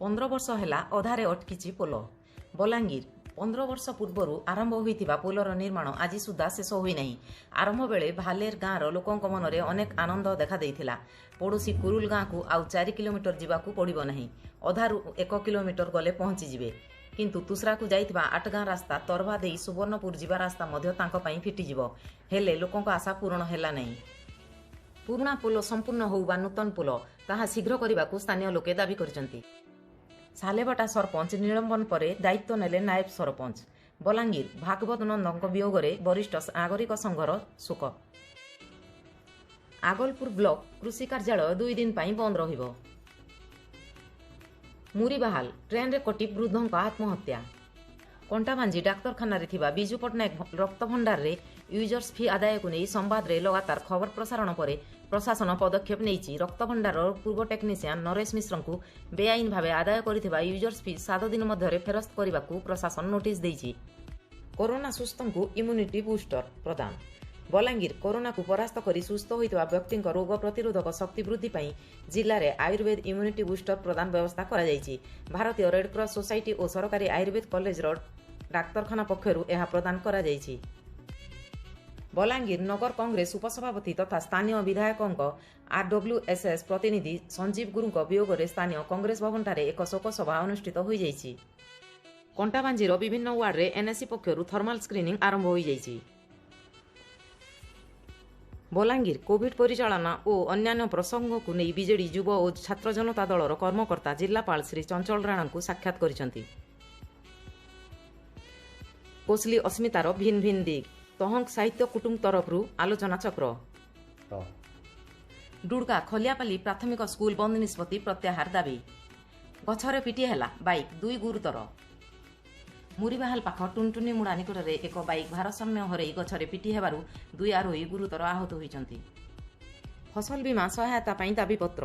15 ବର୍ଷ ହେଲା ଅଧାରେ ଅଟକିଛି ପୋଲ। ବଲାଙ୍ଗୀର, 15 ବର୍ଷ ପୂର୍ବରୁ ଆରମ୍ଭ ହୋଇଥିବା ପୋଲର ନିର୍ମାଣ ଆଜି ସୁଦ୍ଧା ଶେଷ ହୋଇନାହିଁ। ଆରମ୍ଭ ବେଳେ ଭାଲେର ଗାଁର ଲୋକଙ୍କ ମନରେ ଅନେକ ଆନନ୍ଦ ଦେଖାଦେଇଥିଲା। ପଡ଼ୋଶୀ କୁରୁଲ ଗାଁକୁ ଆଉ 4 କିଲୋମିଟର ଯିବାକୁ ପଡ଼ିବ ନାହିଁ, ଅଧାରୁ 1 କିଲୋମିଟର ଗଲେ ପହଞ୍ଚିଯିବେ। କିନ୍ତୁ ତୁଷରାକୁ ଯାଇଥିବା ଆଠଗାଁ ରାସ୍ତା, ତରଭା ଦେଇ ସୁବର୍ଣ୍ଣପୁର ଯିବା ରାସ୍ତା ମଧ୍ୟ ତାଙ୍କ ପାଇଁ ଫିଟିଯିବ। ହେଲେ ଲୋକଙ୍କ ଆଶା ପୂରଣ ହେଲା ନାହିଁ। ପୁରୁଣା ପୋଲ ସମ୍ପୂର୍ଣ୍ଣ ହେଉ ବା ନୂତନ ପୋଲ, ତାହା ଶୀଘ୍ର କରିବାକୁ ସ୍ଥାନୀୟ ଲୋକେ ଦାବି କରିଛନ୍ତି। ସାଲେଭଟା ସରପଞ୍ଚ ନିଲମ୍ବନ ପରେ ଦାୟିତ୍ୱ ନେଲେ ନାଏବ ସରପଞ୍ଚ। ବଲାଙ୍ଗୀର, ଭାଗବତ ନନ୍ଦଙ୍କ ବିୟୋଗରେ ବରିଷ୍ଠ ନାଗରିକ ସଂଘର ଶୋକ। ଆଗଲପୁର ବ୍ଲକ କୃଷି କାର୍ଯ୍ୟାଳୟ 2 ଦିନ ପାଇଁ ବନ୍ଦ ରହିବ। ମୁରିବାହାଲ, ଟ୍ରେନରେ କଟି ବୃଦ୍ଧଙ୍କ ଆତ୍ମହତ୍ୟା। କଣ୍ଟାବାଞ୍ଜି ଡାକ୍ତରଖାନାରେ ଥିବା ବିଜୁ ପଟ୍ଟନାୟକ ରକ୍ତଭଣ୍ଡାରରେ ୟୁଜର୍ସ ଫି ଆଦାୟକୁ ନେଇ ସମ୍ବାଦରେ ଲଗାତାର ଖବର ପ୍ରସାରଣ ପରେ ପ୍ରଶାସନ ପଦକ୍ଷେପ ନେଇଛି। ରକ୍ତଭଣ୍ଡାରର ପୂର୍ବ ଟେକ୍ନିସିଆନ୍ ନରେଶ ମିଶ୍ରଙ୍କୁ ବେଆଇନ ଭାବେ ଆଦାୟ କରିଥିବା ୟୁଜର୍ସ ଫି 7 ଦିନ ମଧ୍ୟରେ ଫେରସ୍ତ କରିବାକୁ ପ୍ରଶାସନ ନୋଟିସ୍ ଦେଇଛି। କରୋନା ସୁସ୍ଥଙ୍କୁ ଇମ୍ୟୁନିଟି ବୁଷ୍ଟର ପ୍ରଦାନ। ବଲାଙ୍ଗୀର, କରୋନାକୁ ପରାସ୍ତ କରି ସୁସ୍ଥ ହୋଇଥିବା ବ୍ୟକ୍ତିଙ୍କ ରୋଗ ପ୍ରତିରୋଧକ ଶକ୍ତି ବୃଦ୍ଧି ପାଇଁ ଜିଲ୍ଲାରେ ଆୟୁର୍ବେଦ ଇମ୍ୟୁନିଟି ବୁଷ୍ଟର ପ୍ରଦାନ ବ୍ୟବସ୍ଥା କରାଯାଇଛି। ଭାରତୀୟ ରେଡକ୍ରସ ସୋସାଇଟି ଓ ସରକାରୀ ଆୟୁର୍ବେଦ କଲେଜର ଡାକ୍ତରଖାନା ପକ୍ଷରୁ ଏହା ପ୍ରଦାନ କରାଯାଇଛି। ବଲାଙ୍ଗୀର ନଗର କଂଗ୍ରେସ ଉପସଭାପତି ତଥା ସ୍ଥାନୀୟ ବିଧାୟକଙ୍କ ଆରଡବ୍ଲ୍ୟୁଏସ୍ଏସ୍ ପ୍ରତିନିଧି ସଞ୍ଜୀବ ଗୁରୁଙ୍କ ବିୟୋଗରେ ସ୍ଥାନୀୟ କଂଗ୍ରେସ ଭବନଠାରେ ଏକ ଶୋକସଭା ଅନୁଷ୍ଠିତ ହୋଇଯାଇଛି। କଣ୍ଟାବାଞ୍ଜିର ବିଭିନ୍ନ ୱାର୍ଡରେ ଏନ୍ଏସି ପକ୍ଷରୁ ଥର୍ମାଲ ସ୍କ୍ରିନିଂ ଆରମ୍ଭ ହୋଇଯାଇଛି। ବଲାଙ୍ଗୀର, କୋଭିଡ ପରିଚାଳନା ଓ ଅନ୍ୟାନ୍ୟ ପ୍ରସଙ୍ଗକୁ ନେଇ ବିଜେଡି ଯୁବ ଓ ଛାତ୍ର ଜନତା ଦଳର କର୍ମକର୍ତ୍ତା ଜିଲ୍ଲାପାଳ ଶ୍ରୀ ଚଞ୍ଚଳ ରାଣାଙ୍କୁ ସାକ୍ଷାତ କରିଛନ୍ତି। କୋଶଲି ଅସ୍ମିତାର ଭିନ୍ନ ଭିନ୍ନ ଦିଗ, ତହଙ୍କ ସାହିତ୍ୟ କୁଟୁମ୍ବ ତରଫରୁ ଆଲୋଚନା ଚକ୍ର। ଡୁଡକା ଖଲିଆପାଲି ପ୍ରାଥମିକ ସ୍କୁଲ ବନ୍ଦ ନିଷ୍ପତ୍ତି ପ୍ରତ୍ୟାହାର ଦାବି। ଗଛରେ ପିଟି ହେଲା ବାଇକ୍, ଦୁଇ ଗୁରୁତର। ମୁରିବାହାଲ ପାଖ ଟୁନଟୁନିମୁଡ଼ା ନିକଟରେ ଏକ ବାଇକ୍ ଭାରସାମ୍ୟ ହରାଇ ଗଛରେ ପିଟି ହେବାରୁ ଦୁଇ ଆରୋହୀ ଗୁରୁତର ଆହତ ହୋଇଛନ୍ତି। ଫସଲ ବୀମା ସହାୟତା ପାଇଁ ଦାବିପତ୍ର।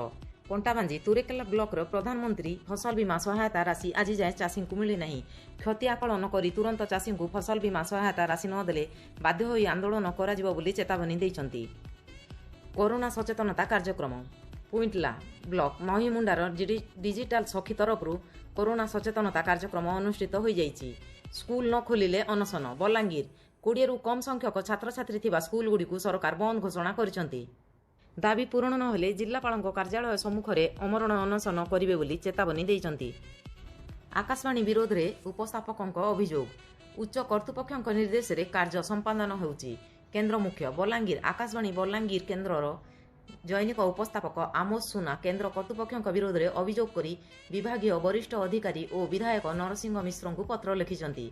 କଣ୍ଟାବାଞ୍ଜି, ତୁରେକେଲା ବ୍ଲକର ପ୍ରଧାନମନ୍ତ୍ରୀ ଫସଲ ବୀମା ସହାୟତା ରାଶି ଆଜି ଯାଏଁ ଚାଷୀଙ୍କୁ ମିଳିନାହିଁ। କ୍ଷତି ଆକଳନ କରି ତୁରନ୍ତ ଚାଷୀଙ୍କୁ ଫସଲ ବୀମା ସହାୟତା ରାଶି ନ ଦେଲେ ବାଧ୍ୟ ହୋଇ ଆନ୍ଦୋଳନ କରାଯିବ ବୋଲି ଚେତାବନୀ ଦେଇଛନ୍ତି। କରୋନା ସଚେତନତା କାର୍ଯ୍ୟକ୍ରମ। ପୁଇଣ୍ଟଲା ବ୍ଲକ ମହିମୁଣ୍ଡାର ଡିଜିଟାଲ ସଖୀ ତରଫରୁ କରୋନା ସଚେତନତା କାର୍ଯ୍ୟକ୍ରମ ଅନୁଷ୍ଠିତ ହୋଇଯାଇଛି। ସ୍କୁଲ ନ ଖୋଲିଲେ ଅନଶନ। ବଲାଙ୍ଗୀର, 20ରୁ କମ୍ ସଂଖ୍ୟକ ଛାତ୍ରଛାତ୍ରୀ ଥିବା ସ୍କୁଲଗୁଡ଼ିକୁ ସରକାର ବନ୍ଦ ଘୋଷଣା କରିଛନ୍ତି। ଦାବି ପୂରଣ ନହେଲେ ଜିଲ୍ଲାପାଳଙ୍କ କାର୍ଯ୍ୟାଳୟ ସମ୍ମୁଖରେ ଆମରଣ ଅନଶନ କରିବେ ବୋଲି ଚେତାବନୀ ଦେଇଛନ୍ତି। ଆକାଶବାଣୀ ବିରୋଧରେ ଉପସ୍ଥାପକଙ୍କ ଅଭିଯୋଗ, ଉଚ୍ଚ କର୍ତ୍ତୃପକ୍ଷଙ୍କ ନିର୍ଦ୍ଦେଶରେ କାର୍ଯ୍ୟ ସମ୍ପାଦନ ହେଉଛି। କେନ୍ଦ୍ର ମୁଖ୍ୟ। ବଲାଙ୍ଗୀର, ଆକାଶବାଣୀ ବଲାଙ୍ଗୀର କେନ୍ଦ୍ରର ଜନୈକ ଉପସ୍ଥାପକ ଆମୋଷ ସୁନା କେନ୍ଦ୍ର କର୍ତ୍ତୃପକ୍ଷଙ୍କ ବିରୋଧରେ ଅଭିଯୋଗ କରି ବିଭାଗୀୟ ବରିଷ୍ଠ ଅଧିକାରୀ ଓ ବିଧାୟକ ନରସିଂହ ମିଶ୍ରଙ୍କୁ ପତ୍ର ଲେଖିଛନ୍ତି।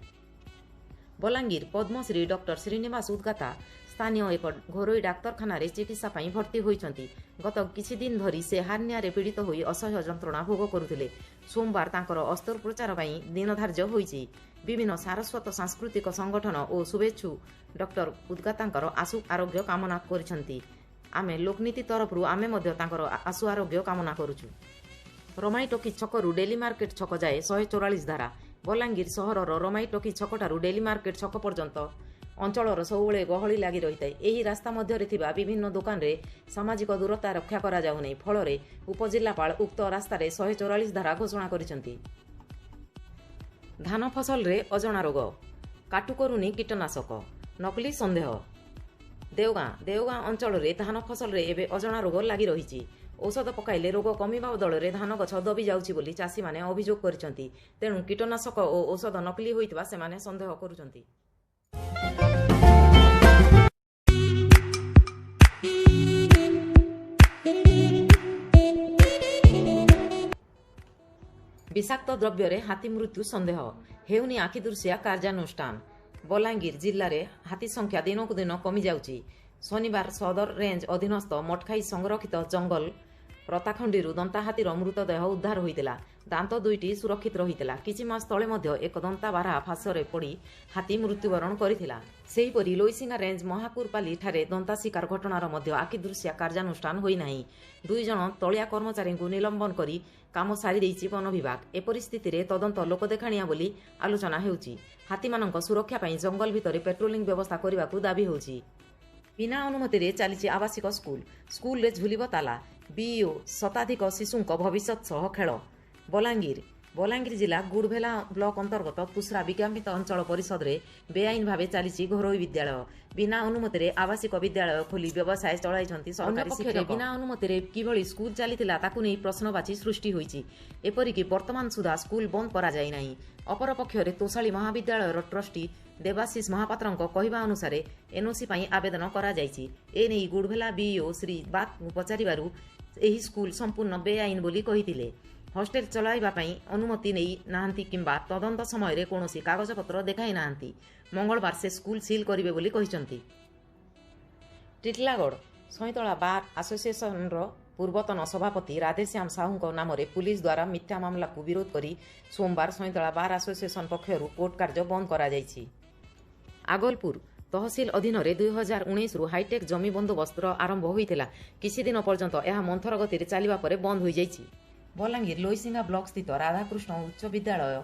ବଲାଙ୍ଗୀର, ପଦ୍ମଶ୍ରୀ ଡକ୍ଟର ଶ୍ରୀନିବାସ ଉଦ୍ଗାତା ସ୍ଥାନୀୟ ଏକ ଘରୋଇ ଡାକ୍ତରଖାନାରେ ଚିକିତ୍ସା ପାଇଁ ଭର୍ତ୍ତି ହୋଇଛନ୍ତି। ଗତ କିଛି ଦିନ ଧରି ସେ ହାର୍ନିଆରେ ପୀଡ଼ିତ ହୋଇ ଅସହ୍ୟ ଯନ୍ତ୍ରଣା ଭୋଗ କରୁଥିଲେ। ସୋମବାର ତାଙ୍କର ଅସ୍ତ୍ରୋପଚାର ପାଇଁ ଦିନ ଧାର୍ଯ୍ୟ ହୋଇଛି। ବିଭିନ୍ନ ସାରସ୍ୱତ ସାଂସ୍କୃତିକ ସଂଗଠନ ଓ ଶୁଭେଚ୍ଛୁ ଡକ୍ଟର ଉଦ୍ଗାତାଙ୍କର ଆଶୁ ଆରୋଗ୍ୟ କାମନା କରିଛନ୍ତି। ଆମେ ଲୋକନୀତି ତରଫରୁ ଆମେ ମଧ୍ୟ ତାଙ୍କର ଆଶୁ ଆରୋଗ୍ୟ କାମନା କରୁଛୁ। ରମାଇଟକି ଛକରୁ ଡେଲି ମାର୍କେଟ ଛକ ଯାଏ 144 ଧାରା। ବଲାଙ୍ଗୀର ସହରର ରମାଇଟକି ଛକଠାରୁ ଡେଲି ମାର୍କେଟ ଛକ ପର୍ଯ୍ୟନ୍ତ ଅଞ୍ଚଳର ସବୁବେଳେ ଗହଳି ଲାଗି ରହିଥାଏ। ଏହି ରାସ୍ତା ମଧ୍ୟରେ ଥିବା ବିଭିନ୍ନ ଦୋକାନରେ ସାମାଜିକ ଦୂରତା ରକ୍ଷା କରାଯାଉନାହିଁ। ଫଳରେ ଉପଜିଲ୍ଲାପାଳ ଉକ୍ତ ରାସ୍ତାରେ 144 ଧାରା ଘୋଷଣା କରିଛନ୍ତି। ଧାନ ଫସଲରେ ଅଜଣା ରୋଗ, କାଟୁ କରୁନି କୀଟନାଶକ, ନକଲି ସନ୍ଦେହ। ଦେଓଗାଁ, ଦେଓଗାଁ ଅଞ୍ଚଳରେ ଧାନ ଫସଲରେ ଏବେ ଅଜଣା ରୋଗ ଲାଗି ରହିଛି। ଔଷଧ ପକାଇଲେ ରୋଗ କମିବା ବଦଳରେ ଧାନ ଗଛ ଦବି ଯାଉଛି ବୋଲି ଚାଷୀମାନେ ଅଭିଯୋଗ କରିଛନ୍ତି। ତେଣୁ କୀଟନାଶକ ଓ ଔଷଧ ନକଲି ହୋଇଥିବା ସେମାନେ ସନ୍ଦେହ କରୁଛନ୍ତି। ବିଷାକ୍ତ ଦ୍ରବ୍ୟରେ ହାତୀ ମୃତ୍ୟୁ ସନ୍ଦେହ, ହେଉନି ଆଖିଦୃଶିଆ କାର୍ଯ୍ୟାନୁଷ୍ଠାନ। ବଲାଙ୍ଗୀର, ଜିଲ୍ଲାରେ ହାତୀ ସଂଖ୍ୟା ଦିନକୁ ଦିନ କମିଯାଉଛି। ଶନିବାର ସଦର ରେଞ୍ଜ ଅଧୀନସ୍ଥ ମଟଖାଇ ସଂରକ୍ଷିତ ଜଙ୍ଗଲ ରତାଖଣ୍ଡିରୁ ଦନ୍ତା ହାତୀର ମୃତଦେହ ଉଦ୍ଧାର ହୋଇଥିଲା। ଦାନ୍ତ ଦୁଇଟି ସୁରକ୍ଷିତ ରହିଥିଲା। କିଛି ମାସ ତଳେ ମଧ୍ୟ ଏକ ଦନ୍ତା ବାରହା ଫାଶରେ ପଡ଼ି ହାତୀ ମୃତ୍ୟୁବରଣ କରିଥିଲା। ସେହିପରି ଲୋଇସିଂହା ରେଞ୍ଜ ମହାକୁରପାଲି ଠାରେ ଦନ୍ତା ଶିକାର ଘଟଣାର ମଧ୍ୟ ଆଖିଦୃଶିଆ କାର୍ଯ୍ୟାନୁଷ୍ଠାନ ହୋଇନାହିଁ। ଦୁଇ ଜଣ ତଳିଆ କର୍ମଚାରୀଙ୍କୁ ନିଲମ୍ବନ କରି କାମ ସାରିଦେଇଛି ବନ ବିଭାଗ। ଏପରି ସ୍ଥିତିରେ ତଦନ୍ତ ଲୋକଦେଖାଣିଆ ବୋଲି ଆଲୋଚନା ହେଉଛି। ହାତୀମାନଙ୍କ ସୁରକ୍ଷା ପାଇଁ ଜଙ୍ଗଲ ଭିତରେ ପେଟ୍ରୋଲିଂ ବ୍ୟବସ୍ଥା କରିବାକୁ ଦାବି ହେଉଛି। ବିନା ଅନୁମତିରେ ଚାଲିଛି ଆବାସିକ ସ୍କୁଲ, ସ୍କୁଲରେ ଝୁଲିବ ତାଲା। ବିଇଓ, ଶତାଧିକ ଶିଶୁଙ୍କ ଭବିଷ୍ୟତ ସହ ଖେଳ। ବଲାଙ୍ଗୀର, ବଲାଙ୍ଗୀର ଜିଲ୍ଲା ଗୁଡ଼ଭେଲା ବ୍ଲକ ଅନ୍ତର୍ଗତ ତୁଷରା ବିଜ୍ଞାପିତ ଅଞ୍ଚଳ ପରିଷଦରେ ବେଆଇନ ଭାବେ ଚାଲିଛି ଘରୋଇ ବିଦ୍ୟାଳୟ। ବିନା ଅନୁମତିରେ ଆବାସିକ ବିଦ୍ୟାଳୟ ଖୋଲି ବ୍ୟବସାୟ ଚଳାଇଛନ୍ତି ସରକାରୀ ଶିକ୍ଷକ। ବିନା ଅନୁମତିରେ କିଭଳି ସ୍କୁଲ ଚାଲିଥିଲା, ତାକୁ ନେଇ ପ୍ରଶ୍ନବାଚୀ ସୃଷ୍ଟି ହୋଇଛି। ଏପରିକି ବର୍ତ୍ତମାନ ସୁଦ୍ଧା ସ୍କୁଲ ବନ୍ଦ କରାଯାଇ ନାହିଁ। ଅପରପକ୍ଷରେ ତୋଷାଳୀ ମହାବିଦ୍ୟାଳୟର ଟ୍ରଷ୍ଟି ଦେବାଶିଷ ମହାପାତ୍ରଙ୍କ କହିବା ଅନୁସାରେ ଏନ୍ଓସି ପାଇଁ ଆବେଦନ କରାଯାଇଛି। ଏନେଇ ଗୁଡ଼ଭେଲା ବିଇଓ ଶ୍ରୀ ବାଗଙ୍କୁ ପଚାରିବାରୁ ଏହି ସ୍କୁଲ ସମ୍ପୂର୍ଣ୍ଣ ବେଆଇନ ବୋଲି କହିଥିଲେ। ହଷ୍ଟେଲ ଚଳାଇବା ପାଇଁ ଅନୁମତି ନେଇ ନାହାନ୍ତି କିମ୍ବା ତଦନ୍ତ ସମୟରେ କୌଣସି କାଗଜପତ୍ର ଦେଖାଇ ନାହାନ୍ତି। ମଙ୍ଗଳବାର ସେ ସ୍କୁଲ ସିଲ୍ କରିବେ ବୋଲି କହିଛନ୍ତି। ଟିଟିଲାଗଡ଼ ସଇଁତଳା ବାର୍ ଆସୋସିଏସନର ପୂର୍ବତନ ସଭାପତି ରାଧେଶ୍ୟାମ ସାହୁଙ୍କ ନାମରେ ପୁଲିସ ଦ୍ୱାରା ମିଥ୍ୟା ମାମଲାକୁ ବିରୋଧ କରି ସୋମବାର ସଇଁତଳା ବାର୍ ଆସୋସିଏସନ ପକ୍ଷରୁ କୋର୍ଟ କାର୍ଯ୍ୟ ବନ୍ଦ କରାଯାଇଛି। ଆଗଲପୁର ତହସିଲ ଅଧୀନରେ 2019ରୁ ହାଇଟେକ୍ ଜମି ବନ୍ଦୋବସ୍ତର ଆରମ୍ଭ ହୋଇଥିଲା। କିଛିଦିନ ପର୍ଯ୍ୟନ୍ତ ଏହା ମନ୍ଥର ଗତିରେ ଚାଲିବା ପରେ ବନ୍ଦ ହୋଇଯାଇଛି। ବଲାଙ୍ଗୀର ଲୋଇସିଂହା ବ୍ଲକ ସ୍ଥିତ ରାଧାକୃଷ୍ଣ ଉଚ୍ଚ ବିଦ୍ୟାଳୟ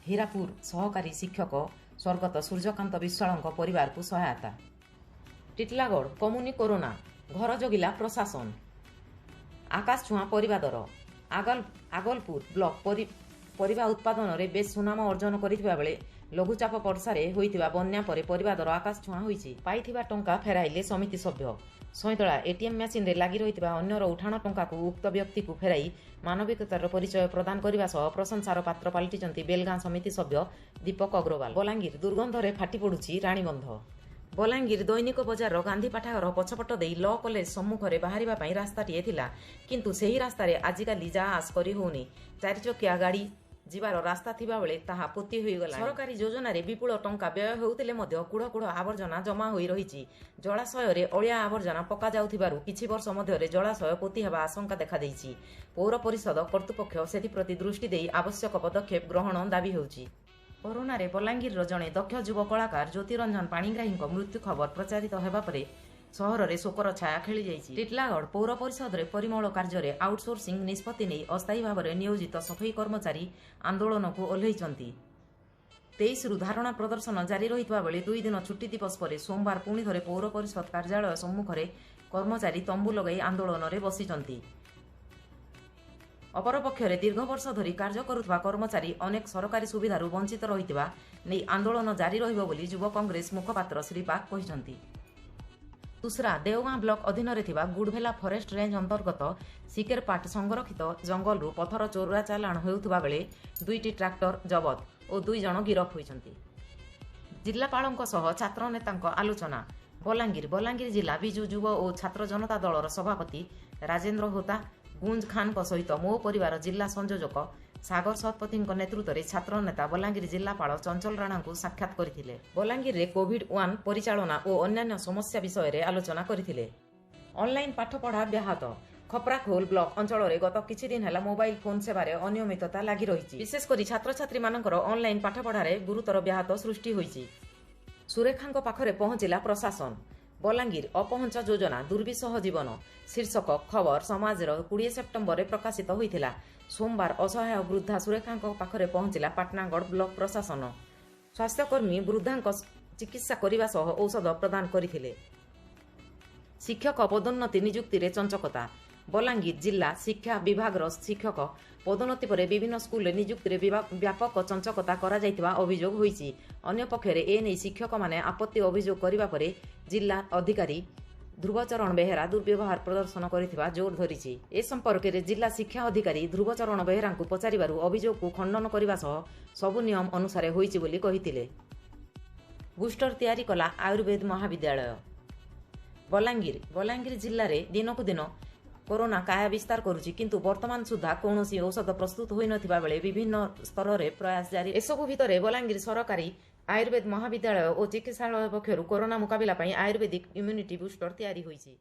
ହୀରାପୁର ସହକାରୀ ଶିକ୍ଷକ ସ୍ୱର୍ଗତ ସୂର୍ଯ୍ୟକାନ୍ତ ବିଶ୍ୱାଳଙ୍କ ପରିବାରକୁ ସହାୟତା। ଟିଟିଲାଗଡ଼ କମୁନି କରୋନା, ଘର ଜଗିଲା ପ୍ରଶାସନ। ଆକାଶ ଛୁଆଁ ପରିବା ଦର। ଆଗଲପୁର ବ୍ଲକ ପରିବା ଉତ୍ପାଦନରେ ବେଶ୍ ସୁନାମ ଅର୍ଜନ କରିଥିବା ବେଳେ ଲଘୁଚାପ ବର୍ଷାରେ ହୋଇଥିବା ବନ୍ୟା ପରେ ପରିବା ଦର ଆକାଶ ଛୁଆଁ ହୋଇଛି। ପାଇଥିବା ଟଙ୍କା ଫେରାଇଲେ ସମିତି ସଭ୍ୟ। ସଇଁତଳା ଏଟିଏମ୍ ମେସିନରେ ଲାଗି ରହିଥିବା ଅନ୍ୟର ଉଠାଣ ଟଙ୍କାକୁ ଉକ୍ତ ବ୍ୟକ୍ତିକୁ ଫେରାଇ ମାନବିକତାର ପରିଚୟ ପ୍ରଦାନ କରିବା ସହ ପ୍ରଶଂସାର ପାତ୍ର ପାଲଟିଛନ୍ତି ବେଲଗାଁ ସମିତି ସଭ୍ୟ ଦୀପକ ଅଗ୍ରୱାଲ। ବଲାଙ୍ଗୀର ଦୁର୍ଗନ୍ଧରେ ଫାଟି ପଡୁଛି ରାଣୀବନ୍ଧ। ବଲାଙ୍ଗୀର ଦୈନିକ ବଜାରର ଗାନ୍ଧୀ ପାଠାଗାର ପଛପଟ ଦେଇ ଲ କଲେଜ ସମ୍ମୁଖରେ ବାହାରିବା ପାଇଁ ରାସ୍ତାଟିଏ ଥିଲା। କିନ୍ତୁ ସେହି ରାସ୍ତାରେ ଆଜିକାଲି ଯା ଆସ କରି ହେଉନି। ଚାରିଚକିଆ ଗାଡ଼ି ଯିବାର ରାସ୍ତା ଥିବାବେଳେ ତାହା ପୋତି ହୋଇଗଲା। ସରକାରୀ ଯୋଜନାରେ ବିପୁଳ ଟଙ୍କା ବ୍ୟୟ ହେଉଥିଲେ ମଧ୍ୟ କୁଢ଼ କୁଢ଼ ଆବର୍ଜନା ଜମା ହୋଇ ରହିଛି। ଜଳାଶୟରେ ଅଳିଆ ଆବର୍ଜନା ପକାଯାଉଥିବାରୁ କିଛି ବର୍ଷ ମଧ୍ୟରେ ଜଳାଶୟ ପୋତି ହେବା ଆଶଙ୍କା ଦେଖାଦେଇଛି। ପୌର ପରିଷଦ କର୍ତ୍ତୃପକ୍ଷ ସେଥିପ୍ରତି ଦୃଷ୍ଟି ଦେଇ ଆବଶ୍ୟକ ପଦକ୍ଷେପ ଗ୍ରହଣ ଦାବି ହେଉଛି। କରୋନାରେ ବଲାଙ୍ଗୀରର ଜଣେ ଦକ୍ଷ ଯୁବ କଳାକାର ଜ୍ୟୋତିରଞ୍ଜନ ପାଣିଗ୍ରାହୀଙ୍କ ମୃତ୍ୟୁ ଖବର ପ୍ରଚାରିତ ହେବା ପରେ ସହରରେ ଶୋକର ଛାୟା ଖେଳିଯାଇଛି। ଟିଟିଲାଗଡ଼ ପୌର ପରିଷଦରେ ପରିମଳ କାର୍ଯ୍ୟରେ ଆଉଟସୋର୍ସିଂ ନିଷ୍ପତ୍ତି ନେଇ ଅସ୍ଥାୟୀ ଭାବରେ ନିୟୋଜିତ ସଫେଇ କର୍ମଚାରୀ ଆନ୍ଦୋଳନକୁ ଓହ୍ଲାଇଛନ୍ତି। 23ରୁ ଧାରଣା ପ୍ରଦର୍ଶନ ଜାରି ରହିଥିବା ବେଳେ 2 ଦିନ ଛୁଟି ଦିବସ ପରେ ସୋମବାର ପୁଣି ଥରେ ପୌର ପରିଷଦ କାର୍ଯ୍ୟାଳୟ ସମ୍ମୁଖରେ କର୍ମଚାରୀ ତମ୍ବୁ ଲଗାଇ ଆନ୍ଦୋଳନରେ ବସିଛନ୍ତି। ଅପରପକ୍ଷରେ ଦୀର୍ଘ ବର୍ଷ ଧରି କାର୍ଯ୍ୟ କରୁଥିବା କର୍ମଚାରୀ ଅନେକ ସରକାରୀ ସୁବିଧାରୁ ବଞ୍ଚିତ ରହିଥିବା ନେଇ ଆନ୍ଦୋଳନ ଜାରି ରହିବ ବୋଲି ଯୁବ କଂଗ୍ରେସ ମୁଖପାତ୍ର ଶ୍ରୀ ବାଗ କହିଛନ୍ତି। ତୁଷରା ଦେଓଗାଁ ବ୍ଲକ ଅଧୀନରେ ଥିବା ଗୁଡ଼ଭେଲା ଫରେଷ୍ଟ ରେଞ୍ଜ ଅନ୍ତର୍ଗତ ସିକେରପାଟ ସଂରକ୍ଷିତ ଜଙ୍ଗଲରୁ ପଥର ଚୋରା ଚାଲାଣ ହେଉଥିବା ବେଳେ ଦୁଇଟି ଟ୍ରାକ୍ଟର ଜବତ ଓ 2 ଜଣ ଗିରଫ ହୋଇଛନ୍ତି। ଜିଲ୍ଲାପାଳଙ୍କ ସହ ଛାତ୍ର ନେତାଙ୍କ ଆଲୋଚନା। ବଲାଙ୍ଗୀର ବଲାଙ୍ଗୀର ଜିଲ୍ଲା ବିଜୁ ଯୁବ ଓ ଛାତ୍ର ଜନତା ଦଳର ସଭାପତି ରାଜେନ୍ଦ୍ର ହୋତା, ଗୁଞ୍ଜ ଖାନଙ୍କ ସହିତ ମୋ ପରିବାର ଜିଲ୍ଲା ସଂଯୋଜକ ସାଗର ଶତପଥୀଙ୍କ ନେତୃତ୍ୱରେ ଛାତ୍ର ନେତା ବଲାଙ୍ଗୀର ଜିଲ୍ଲାପାଳ ଚଞ୍ଚଲ ରାଣାଙ୍କୁ ସାକ୍ଷାତ କରିଥିଲେ। ବଲାଙ୍ଗୀରରେ କୋଭିଡ 1 ପରିଚାଳନା ଓ ଅନ୍ୟାନ୍ୟ ସମସ୍ୟା ବିଷୟରେ ଆଲୋଚନା କରିଥିଲେ। ଅନଲାଇନ୍ ପାଠପଢ଼ା ବ୍ୟାହତ। ଖପ୍ରାଖୋଲ ବ୍ଲକ ଅଞ୍ଚଳରେ ଗତ କିଛି ଦିନ ହେଲା ମୋବାଇଲ ଫୋନ୍ ସେବାରେ ଅନିୟମିତତା ଲାଗି ରହିଛି। ବିଶେଷ କରି ଛାତ୍ରଛାତ୍ରୀମାନଙ୍କର ଅନଲାଇନ୍ ପାଠପଢ଼ାରେ ଗୁରୁତର ବ୍ୟାଘାତ ସୃଷ୍ଟି ହୋଇଛି। ସୁରେଖାଙ୍କ ପାଖରେ ପହଞ୍ଚିଲା ପ୍ରଶାସନ। ବଲାଙ୍ଗୀର ଅପହଞ୍ଚ ଯୋଜନା ଦୁର୍ବିସହ ଜୀବନ ଶୀର୍ଷକ ଖବର ସମାଜର 20 ସେପ୍ଟେମ୍ବରରେ ପ୍ରକାଶିତ ହୋଇଥିଲା। ସୋମବାର ଅସହାୟ ବୃଦ୍ଧା ସୁରେଖାଙ୍କ ପାଖରେ ପହଞ୍ଚିଲା ପାଟଣାଗଡ଼ ବ୍ଲକ ପ୍ରଶାସନ। ସ୍ୱାସ୍ଥ୍ୟକର୍ମୀ ବୃଦ୍ଧାଙ୍କ ଚିକିତ୍ସା କରିବା ସହ ଔଷଧ ପ୍ରଦାନ କରିଥିଲେ। ଶିକ୍ଷକ ପଦୋନ୍ନତି ନିଯୁକ୍ତିରେ ଚଞ୍ଚକତା। ବଲାଙ୍ଗୀର ଜିଲ୍ଲା ଶିକ୍ଷା ବିଭାଗର ଶିକ୍ଷକ ପଦୋନ୍ନତି ପରେ ବିଭିନ୍ନ ସ୍କୁଲରେ ନିଯୁକ୍ତିରେ ବ୍ୟାପକ ଚଞ୍ଚକତା କରାଯାଇଥିବା ଅଭିଯୋଗ ହୋଇଛି। ଅନ୍ୟପକ୍ଷରେ ଏନେଇ ଶିକ୍ଷକମାନେ ଆପତ୍ତି ଅଭିଯୋଗ କରିବା ପରେ ଜିଲ୍ଲା ଅଧିକାରୀ ଧ୍ରୁବଚରଣ ବେହେରା ଦୁର୍ବ୍ୟବହାର ପ୍ରଦର୍ଶନ କରିଥିବା ଜୋର ଧରିଛି। ଏ ସମ୍ପର୍କରେ ଜିଲ୍ଲା ଶିକ୍ଷା ଅଧିକାରୀ ଧ୍ରୁବଚରଣ ବେହେରାଙ୍କୁ ପଚାରିବାରୁ ଅଭିଯୋଗକୁ ଖଣ୍ଡନ କରିବା ସହ ସବୁ ନିୟମ ଅନୁସାରେ ହୋଇଛି ବୋଲି କହିଥିଲେ। ବୁଷ୍ଟର ତିଆରି କଲା ଆୟୁର୍ବେଦ ମହାବିଦ୍ୟାଳୟ। ବଲାଙ୍ଗୀର ବଲାଙ୍ଗୀର ଜିଲ୍ଲାରେ ଦିନକୁ ଦିନ କରୋନା କାୟା ବିସ୍ତାର କରୁଛି। କିନ୍ତୁ ବର୍ତ୍ତମାନ ସୁଦ୍ଧା କୌଣସି ଔଷଧ ପ୍ରସ୍ତୁତ ହୋଇନଥିବା ବେଳେ ବିଭିନ୍ନ ସ୍ତରରେ ପ୍ରୟାସ ଜାରି। ଏସବୁ ଭିତରେ ବଲାଙ୍ଗୀର ସରକାରୀ ଆୟୁର୍ବେଦ ମହାବିଦ୍ୟାଳୟ ଓ ଚିକିତ୍ସାଳୟ ପକ୍ଷରୁ କରୋନା ମୁକାବିଲା ପାଇଁ ଆୟୁର୍ବେଦିକ ଇମ୍ୟୁନିଟି ବୁଷ୍ଟର ତିଆରି ହୋଇଛି।